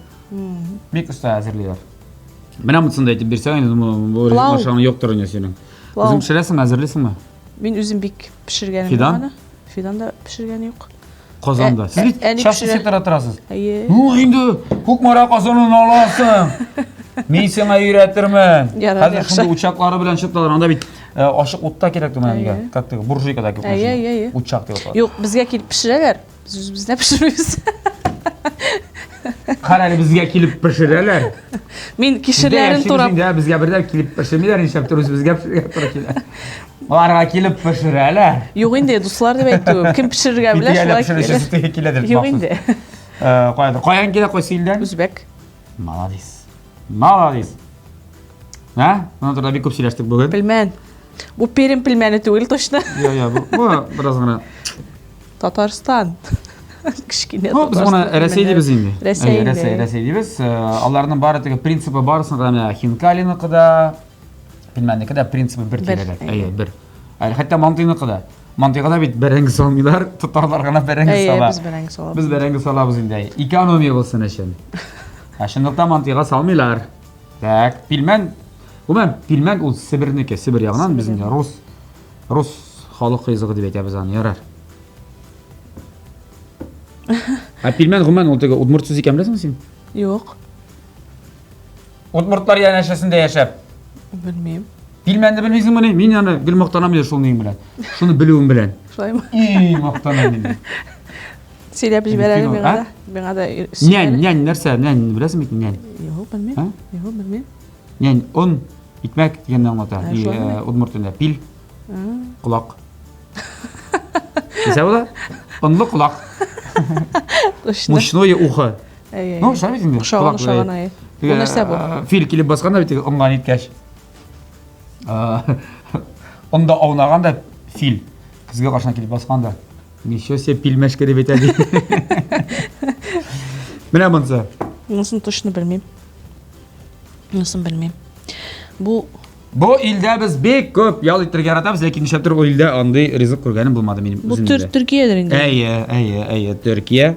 Бик оста әзерлиләр. Менә монысын да әйтеп бирсәң инде, бу ашаган юктыр инде синең. Үзең пешерәсеңме, әзерлисеңме? Мин үзем бик пешергәнем юк аны. Фидан да пешергән юк. Казанда. Сез бит частный секторда торасыз. Әйе. Ну инде Кукмара Казанын аласың. Мин сиңа өйрәтермен. Хәзер шундый учаклары белән чыктылар. Анда бит ачык утта кирәк түгел нигә. Как теге буржуйкада күп. Әйе, әйе, әйе. Учак дип атала. Юк, безгә килеп пешерәләр. Без үзебез дә пешермибез. Кара әле безгә килеп пешерәләр. Мин кишерләрен турап. Инде безгә бердә килеп пешермиләр, нишләптер үзебезгә пешерергә туры килә. Аларга килеп пешерәләр. Юк инде, дуслар дип әйтүем. Кем пешерергә белә, шулай килә. Киләдер. Юк инде. Каядыр? Каян килә, кайсы илдән? Үзбәк. Молодец. Молодец. Ә? Моның турында бик күп сөйләштек бүген. Пелмән. Бу Пермь пелмәне түгел точно. Я, я, бу бераз гына Татарстан. Кечкенә Ну, без моны Рәсәй дибез инде. Рәсәй инде. Рәсәй, Рәсәй дибез. Э, аларның бары теге принципы барысының да менә Хинкалиныкы да, пельменнеке дә принципы бер тирәдә. Әйе, бер. Әле хәтта мантыйныкы да. Мантыйга да бит бәрәңге салмыйлар, татарлар гына бәрәңге сала. Әйе, без бәрәңге салабыз. Без бәрәңге салабыз инде. Экономия булсын өчен. Ә чынлыкта мантыйга салмыйлар. Так, пилмән, гомумән, пилмән ул Себернеке, Себер ягыннан безнең рус Рус халык ризыгы дип әйтәбез аны, ярар. Ә пилмән гомумән ул теге удмурт сүзе икән беләсеңме син? Юк. Удмуртлар янәшәсендә яшәп. Белмим. Пилмәнне белмисеңмени? Мин аны гел мактанам инде шул нием белән. Шуны белүем белән. Шулаймы? И, мактанам инде. Сөйләп җибәр әле миңа да. Миңа да Нянь, нянь нәрсә? Нянь беләсең бит, нянь. Юк, белмим. Юк, белмим. Нянь, он Икмәк дигәнне аңлата. И, э, удмурт телендә пил, колак. Нәрсә була? Онлы колак. Точно. Мучное ухо. Әй, Ну, шулай бит инде. Ошаган, Колак ошаган, белән. әй. Бу нәрсә бу? Э, Фил килеп баскан да бит теге онга ниткәч. Э, Онда аунаган да фил. Көзгә каршына килеп баскан да. Ничего себе пилмәшкә дип әйтә ди. Менә монысы. Монысын точно белмим. Монысын белмим. Бу Бу илдә без бик күп ял итәргә яратабыз, ләкин нишләптер ул илдә андый ризык күргәнем булмады минем Бу төр Төркиядер инде. Әйе, әйе, әйе, Төркия.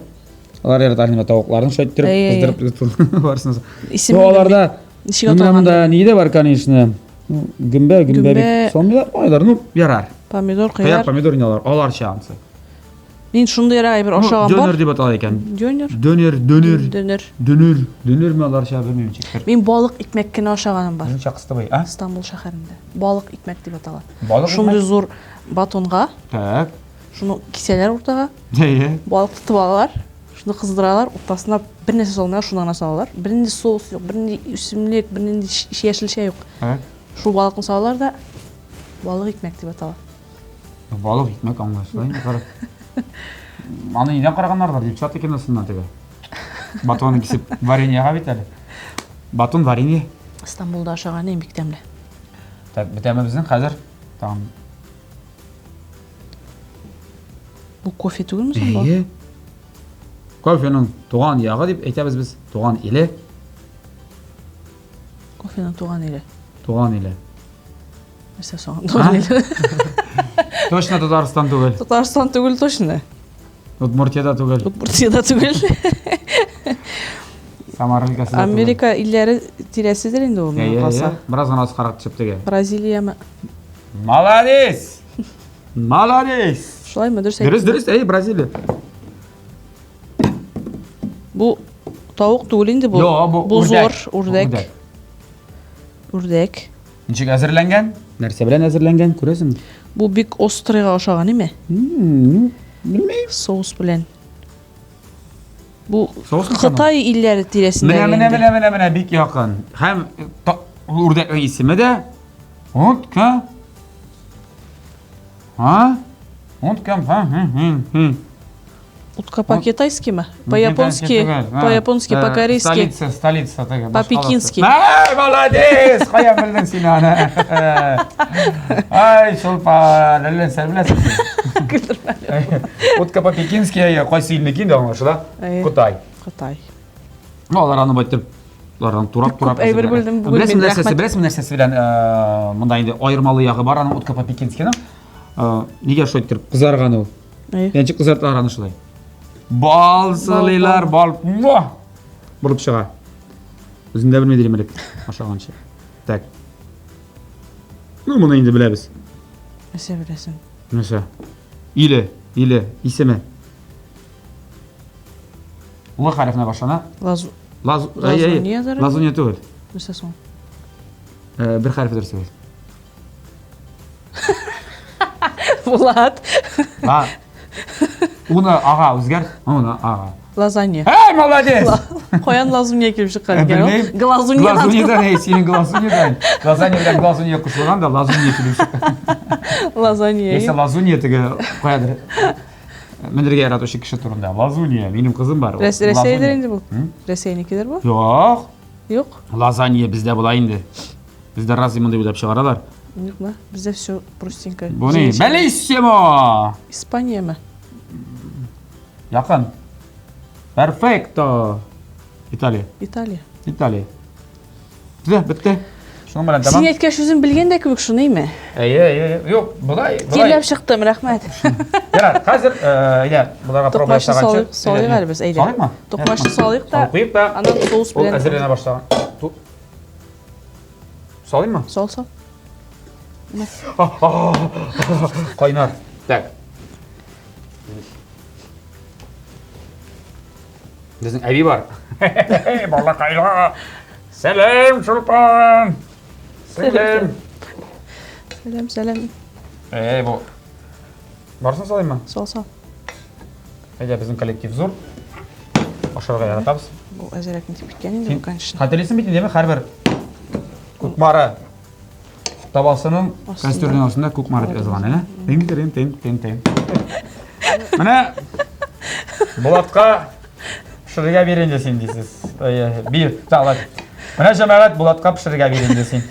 Алар ярата инде тавыкларын шулай иттереп, кыздырып барысын. Исеме Ну, аларда ничек Ну, менә аталган? монда ни дә бар, конечно. Ну, гөмбә, гөмбә бик салмыйлар, алар, ну, ярар. Помидор, Кыяр, кыяр. помидор инде алар, аларча ансы. Мин шундыйрак әйбер ашаган бар. Дөнер дип атала икән. Дөнер? Дөнер, дөнер. Дөнер. Дөнер. Дөнерме аларча белмим ничектер. Мин балык икмәк кенә ашаганым бар. Ничә кыстыбый, а? Стамбул шәһәрендә. Балык икмәк дип атала. Балык Шундый зур батонга. Так. Шуны кисәләр уртага. Әйе. Балык тотып алалар. Шуны кыздыралар, уртасына бер нәрсә салмыйлар, шуны гына салалар. Бернинди соус юк, бернинди үсемлек, бернинди яшелчә юк. Шул балыкны салалар да, балык икмәк дип атала. Балык икмәк аңлашыла инде карап. Аны нидән караганнардыр? Девчата киносыннан теге. Батонны кисеп вареньега бит әле. Батон варенье. Стамбулда ашаган иң бик тәмле. Так, бетәме безнең хәзер? Там. Бу кофе түгелме соң бу? Әйе. Кофеның туган ягы дип әйтәбез без. Туган иле. Кофеның туган иле. Туган иле. Нәрсә соң? Туган иле. Точно Татарстан түгел. Татарстан түгел точно. Удмуртияда түгел. Удмуртияда түгел. Самара өлкәсе дә түгел. Америка илләре тирәседер инде ул, миңа калса. Бераз гына аскарак төшеп теге. Бразилияме? Молодец! Молодец! Шулаймы, дөрес Дөрес, дөрес, әй, Бразилия. Бу тавык түгел инде бу. Юк, бу бу үрдәк. зур үрдәк. Үрдәк. Ничек әзерләнгән? Нәрсә белән әзерләнгән, күрәсеңме? Бу бик острыйга ошаган, име? Белмим. Соус белән. Бу Кытай илләре тирәсендә. Менә, менә, менә, менә, менә, бик якын. Һәм үрдәкнең исеме дә Утка. А? Утка, ха, хм, хм, хм. Утка по-китайски-мы? По-японски, по-японски, э, по-корейски. Столица, столица. По-пекински. Ай, молодец! Кая белдең син аны? Ай, Чулпан, әллә сән беләсең. Көлдермә. Утка по-пекински, әйе, кайсы илнеке инде аңлашыла? Кытай. Кытай. Ну, алар аны байтып, алар аны турап-турап. Күп әйбер белдем бүген. Беләсең нәрсәсе, беләсең нәрсәсе белән э, монда инде аермалы ягы бар аның утка по-пекинскиның. Э, нигә шулай итеп кызарган ул? Ничек кызарталар аны шулай? Бал сылыйлар, бал. Булып чыга. Үзем дә белми дим элек ашаганчы. Так. Ну, моны инде беләбез. Нәрсә беләсең? Нәрсә? Иле, иле, исеме. Л хәрефенә башлана. Лазу. Лаз... Лазуния Лазуния түгел. Нәрсә соң? Э, бер хәрефе дөрес түгел. Булат. Ла. Уны ага үзгәрт. Уны ага. Лазанья. Эй, молодец! Каян лазунья килеп чыккан икән ул? Белмим. Глазуньядан. Глазуньядан, эй, синең глазуньядан. Лазанья белән глазунья кушылган да лазунья килеп чыккан. Лазанья. Яисә лазунья теге каядыр менергә яратучы кеше турында. Лазунья, минем кызым бар. Рәсәйдер инде бу. Рәсәйнекедер бу? Юк. Юк. Лазанья бездә була инде. Бездә разве мондый уйлап чыгаралар? Юкмы? Бездә все простенько. Бу ни? Белиссимо! Испанияме? Якын. Перфекто. Италия. Италия. Италия. Бетте, бетте. Шуның белән тәмам. Син әйткәч үзем белгән дә кебек шуны име? Әйе, әйе, әйе. Юк, болай, болай. Тирләп чыктым, рәхмәт. Ярар, хәзер, әйдә, боларга проба Токмачны ясаганчы. салыйк, салыйк әле без, әйдә. Салыйкмы? Токмачны салыйк та. Салып куйыйк та. Аннан соус Ул белән. әзерләнә башлаган. Салыйммы? Сал, сал. Кайнар. Так. Безнең әби бар. Балакайга. Сәлам, Чулпан. Сәлам. Сәлам, сәлам. Эй, бу. Барсын салыйммы? Сал, сал. Әйдә, безнең коллектив зур. Ашарга яратабыз. Бу әзерәк нитеп киткән инде, бу, конечно. Хәтерлисең бит инде, һәрбер Кукмара табасының кастрюльнең астында Кукмара дип язылган, әнә. Тин тин тин тин тин. Менә Булатка пешерергә бир инде син дисез. Әйе, бир. Так, ладно. Менә җәмәгать Булатка пешерергә бир инде син.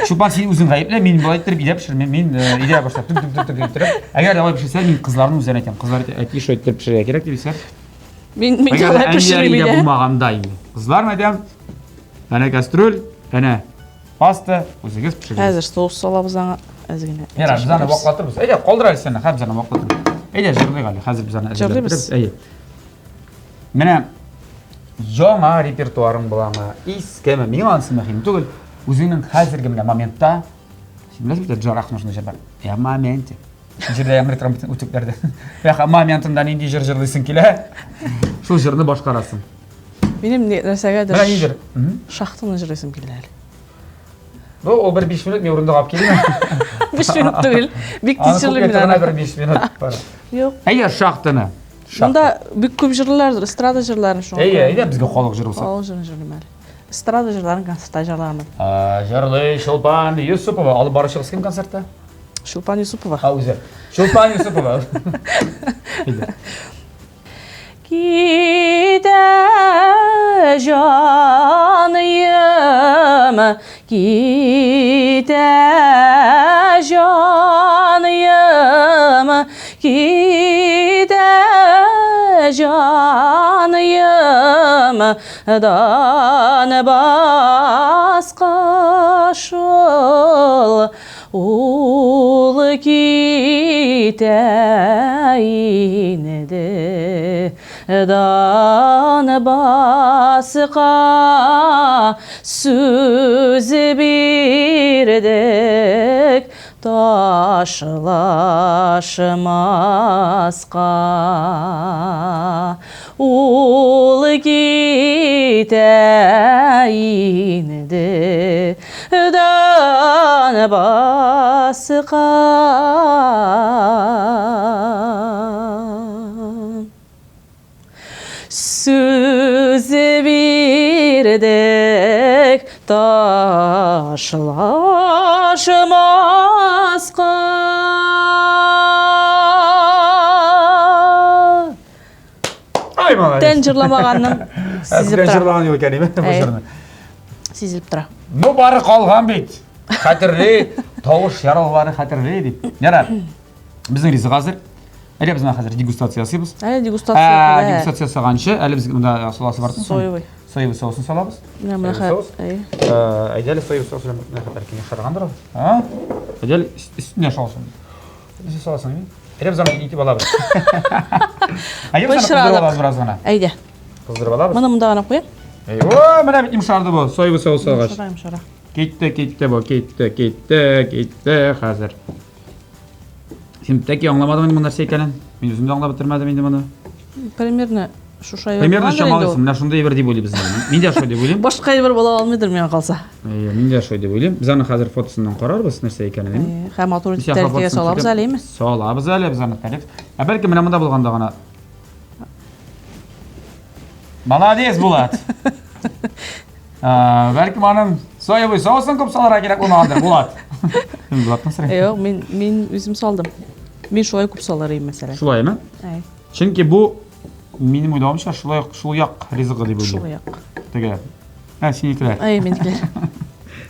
Чулпан, син үзең гаепле, мин болай иттереп өйдә пешермим. Мин өйдә башлап түк түк түк түк иттереп. Әгәр алай пешерсә, мин кызларның үзләренә әйтәм. Кызлар әти шулай иттереп пешерергә кирәк дип исә. Мин мин алай пешермим өйдә булмаганда инде. Кызлар әйтәм, әнә кастрюль, әнә паста, үзегез пешерегез. Хәзер соус салабыз аңа әз генә. Ярар, без аны ваклатырбыз. Әйдә, калдыр әле син, хәзер без аны ваклатырбыз. Әйдә, җырлыйк әле, хәзер без аны әзерләп Җырлыйбыз. Әйе. Менә яңа репертуарың буламы, искеме, миңа анысы мөһим түгел. Үзеңнең хәзерге менә моментта, син беләсең бит, Джарахның шундый җыр бар. Я в моменте. Җирдә яңгырый торган бөтен үтүкләрдә. Я моментында нинди җыр җырлыйсың килә, шул җырны башкарасың. Минем нәрсәгәдер Менә нидер. Шахтаны җырлыйсым килә әле. Бу ул бер 5 минут мин урындык алып килдем. 5 минут түгел. Бик тиз җырлыйм мин аны. Бер 5 минут бар. Юк. Әйдә шахтаны. Монда бик күп җырларлар, эстрада җырларын шуңа. Әйе, әйдә безгә халык җыры булса. Халык җырын җырлыйм әле. Эстрада җырларын концертта җырлармын. Җырлый Чулпан Юсупова. Алып баручыгыз кем концертта? Чулпан Юсупова. А, үзе. Чулпан Юсупова. Китә җаныем, китә җаныем, китә җаныем, дан баска шул Ул китә инде дан баска сүз бирдек ташлашмаска. Ул китә инде Дан баска. Мәңгелек ташлашмаска. Ай, молодец. Тән җырламаганның сизелеп тора. тора. Җырлаган юк икән, бу җырны. Сизелеп тора. Ну, бары калган бит. Хәтерли, тавыш яралганы хәтерли дип. Ярар. Безнең ризык әзер. Әле без менә хәзер дегустация ясыйбыз. Әле дегустация. Ә, дегустация ясаганчы, әле без монда саласы бар. Соевый. Соевый соусын салабыз. Менә менә Соевый соус. Әйе. Әйдә әле соевый соус белән менә хәтәр киңәш чыгаргандыр ул. А? Әйдә әле өстенә салсын. Үзе саласың, әйе? Әйдә без аны итеп алабыз. Әйдә без аны кыздырып алабыз бераз гына. Әйдә. Кыздырып алабыз. Моны монда гына куям. Әй, о, менә бит йомшарды бу, соевый соус салгач. Йомшара, йомшара. Китте, китте бу, китте, китте, китте хәзер. Син тәки аңламадың инде моның нәрсә икәнен. Мин үзем дә аңлап бетермәдем инде моны. Примерно шушы әйбер. Примерно чамалыйсың, менә шундый әйбер дип уйлыйбыз инде. Мин дә шулай дип уйлыйм. Башка әйбер була алмыйдыр миңа калса. Әйе, мин дә шулай дип уйлыйм. Без аны хәзер фотосыннан карарбыз, нәрсә икәнен. Һәм матур итеп тәрелкәгә салабыз әле, әйеме? Салабыз әле без аны тәрелк. Ә бәлки менә монда булганда гына. Молодец, Булат. Бәлкем аның соевый соусын күп салырга кирәк булмагандыр, Булат. Мин Булаттан сорыйм. Юк, мин мин үзем салдым. Мин шулай күп салыр идем, мәсәлән. Шулаймы? Әй. Чөнки бу минем уйлавымча шулай шул як ризыгы дип уйлыйм. Шул як. Теге. Ә, синекеләр. Әй, минекеләр.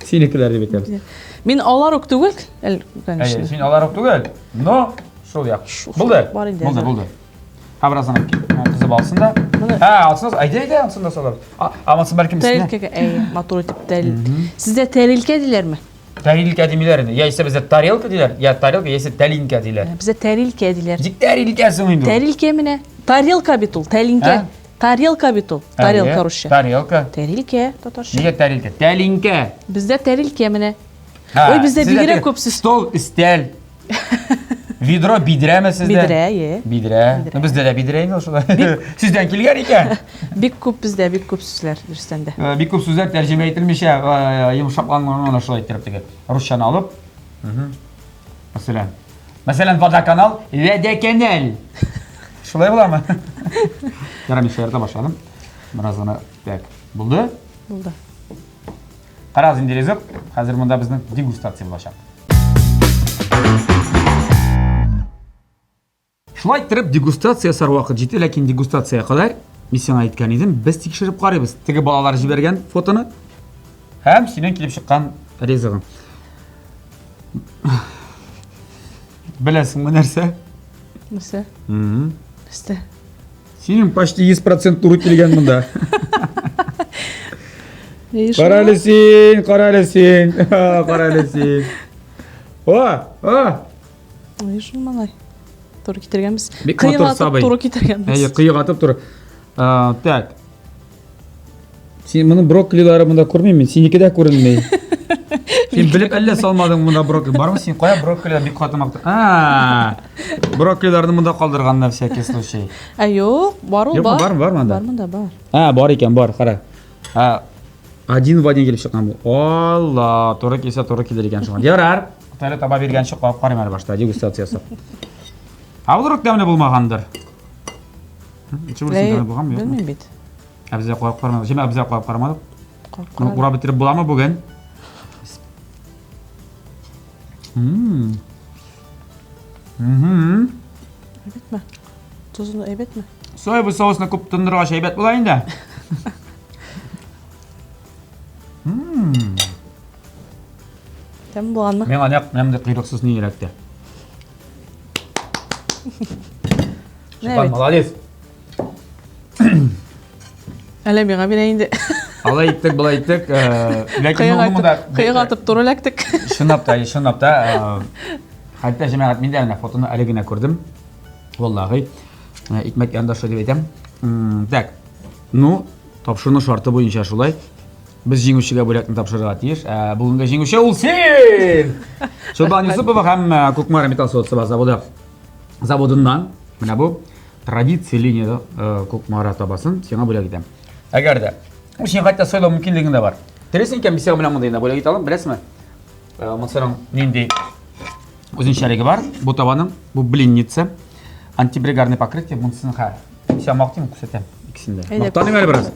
Синекеләр дип әйтәбез. Мин алар ук түгел, әл, конечно. Әйе, син алар ук түгел, но шул як. Булды. Булды, булды. Һә, бераз гына кызып алсын да. Һә, алсын, әйдә, әйдә, алсын да салабыз. А, монысы бәлкем өстенә. Тәрилкәгә, әй, матур итеп тәрил. Сездә тәрилкә диләрме? Тәрилкә димиләр инде. Яисә бездә тарелка диләр, я тарелка, яисә тәлинкә диләр. Бездә тәрилкә диләр. Ник тәрилкә соң инде ул? Тәрилкә менә. Тарелка бит ул, тәлинкә. Тарелка бит ул. Тарелка русча. Тарелка. Тәрилкә татарча. Нигә тәрилкә? Тәлинкә. Бездә тәрилкә менә. Ой, бездә бигрәк күп сүз. Стол, өстәл. Ведро, бидрәме сездә? Бидрә, е. Бидрә. Ну, бездә дә бидрә инде шулай. Сүздән килгән икән. Бик күп бездә, бик күп сүзләр, дөрестән дә. Э, бик күп сүзләр тәрҗемә ителмичә, э, йомшакланган гына шулай иттереп теге. Русчаны алып. Мәсәлән, мәсәлән, водоканал, вәдәкәнәл. Шулай буламы? Ярар, мин шаярта башладым. Бераз гына так. Булды? Булды. Карагыз инде ризык. Хәзер монда безнең дегустация булачак. Шулай иттереп дегустация ясар вакыт җитте, ләкин дегустация кадәр мин сиңа әйткән идем, без тикшереп карыйбыз. Теге балалар җибәргән фотоны һәм синең килеп чыккан ризыгың. Беләсеңме нәрсә? Нәрсә? Нәрсә? Синең почти 100% туры килгән монда. Кара әле син, кара әле син, кара әле син. О, о! Ой, шул малай. Туры китергәнбез. Бик матур сабый. Туры китергәнбез. Әйе, кыек атып туры. Так. Син моның брокколилары монда күрмим мин, синеке дә күренми. Син белеп әллә салмадың монда брокколи. Бармы син кая брокколи бик каты макта. А, брокколиларны монда калдырган на всякий случай. Ә юк, бар ул, бар. Бар, бар монда. Бар монда, бар. А, бар икән, бар, кара. А, один в один килеп чыккан бу. Алла, туры килсә туры килер икән шуңа. Ярар. Әле таба биргәнче кабып карыйм әле башта дегустация ясап. Ә ул тәмле булмагандыр. Ничек беләсең, тәмле булганмы, юкмы? Белмим бит. Ә безгә карап карамадык. Җәмә безгә карап карамадык. Моны урап бетереп буламы бүген? Мм. Мм. Әйбәтме? Тузын әйбәтме? Соевый соусны күп тондыргач әйбәт була инде. Мм. Тәм булганмы? Миңа нәкъ менә мондый койрыксыз ни эләкте. Менә бит. Молодец. Әллә миңа бирә инде. Алай иттек, былай иттек. Э, ләкин моны да кыек атып туры эләктек. Чынлап та, чынлап та. Э, хәтта җәмәгать мин дә менә фотоны әле генә күрдем. Валлаһи. Э, икмәк янында шулай дип әйтәм. Так. Ну, тапшыруның шарты буенча шулай. Без җиңүчегә бүләкне тапшырырга тиеш. Ә, бүгенге җиңүче ул син! Чулпан Юсупова һәм Кукмара металл савыт-саба заводы заводыннан менә бу традиция линия э, Кукмара табасын сиңа бүләк итәм. Әгәр дә ул син хәтта сайлау мөмкинлегең дә бар. Теләсең икән, мин сиңа менә мондый да бүләк итә алам, беләсеңме? Э, Монсының нинди үзенчәлеге бар? Бу табаның, бу блинница, антипригарный покрытие, монсын хә. Мин сиңа мактыйм, күрсәтәм икесен дә. Мактаныйм әле бераз.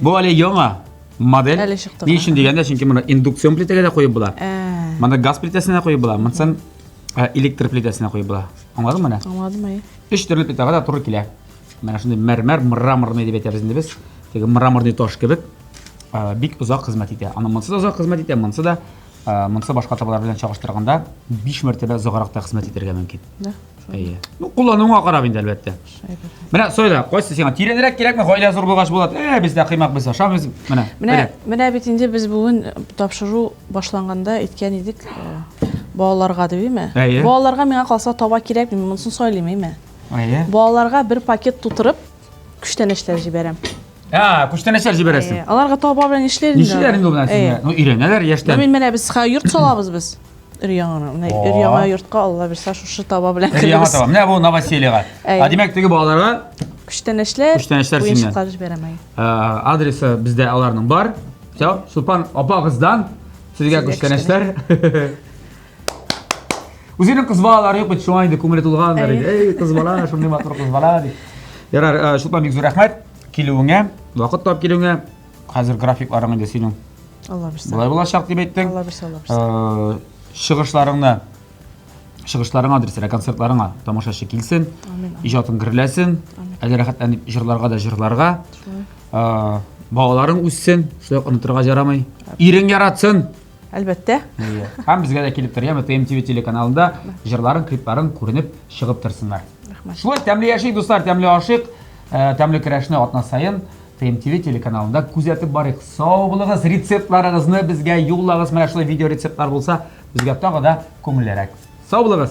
Бу әле яңа. модель. Әле чыкты Ни өчен дигәндә, чөнки моны индукцион плитәгә дә куеп була. Ә. Моны газ плитәсенә куеп була, монысын э, электр плитәсенә куеп була. Аңладыңмы менә? Аңладым, әйе. Өч төрле плитәгә дә туры килә. Менә шундый мәрмәр, мраморный дип әйтәбез инде без. Теге мраморный таш кебек э, бик озак хезмәт итә. Аның монысы да озак хезмәт итә, монысы да э, монысы башка табалар белән чагыштырганда 5 мәртәбә озаграк та хезмәт итәргә мөмкин. Да. Әйе. Ну, куллануыңа карап инде, әлбәттә. Менә сайла, кайсы сиңа тирәнрәк кирәкме? Гаилә зур булгач була. Э, бездә кыймак без ашамыйбыз. Менә. Менә, менә бит инде без бүген тапшыру башланганда әйткән идек, э, балаларга дип, әйме? Әйе. Балаларга миңа калса таба кирәкми, монысын сайлыйм, әйме? Әйе. Балаларга бер пакет тутырып, күчтәнәчләр җибәрәм. А, күчтәнәчләр җибәрәсең. Әйе. Аларга таба белән нишләр инде? Нишләр инде ул белән Әйе. син? Ну, өйрәнәләр Ну, яшьтән. мин менә без хәзер йорт салабыз без. Өр яңаны. Менә өр яңа йортка Алла бирсә шушы таба белән Өр яңа керәбез. таба. Менә бу новосельега. Әйе. А димәк, теге балаларга Күчтәнәчләр, Күчтәнәчләр синнән. уенчыклар җибәрәм. Әйе. э, адресы бездә аларның бар. Все, Чулпан апагыздан сезгә Сезгә күчтәнәчләр. Үзенең кыз балалары юк бит, шуңа инде күңеле тулгандыр инде. Эй, кыз бала, шундый матур кыз бала дип. Ярар, э, Чулпан бик зур рәхмәт килүеңә, вакыт табып килүеңә. Хәзер графикларың инде синең Алла бирсә. болай булачак дип әйттең. Алла бирсә, Алла бирсә. Э, Чыгышларыңны, чыгышларыңа, дөресрәк, концертларыңа тамашачы килсен, Амин. иҗатың гөрләсен, әле рәхәтләнеп җырларга да җырларга. Шулай. Э, Балаларың үссен, шулай ук онытырга ярамый. Ирең яратсын. Әлбәттә. Әйе. Һәм безгә дә килеп тор, яме ТМТВ телеканалында җырларың, клипларың күренеп чыгып торсыннар. Рәхмәт. Шулай тәмле яшик, дуслар, тәмле ашыйк. Э, Тәмле көрәшне атна саен ТМТВ телеканалында күзәтеп барыйк. Сау булыгыз, рецептларыгызны безгә юллагыз. Менә шулай видео рецептлар булса, безгә тагы да күңеллерәк. Сау булыгыз.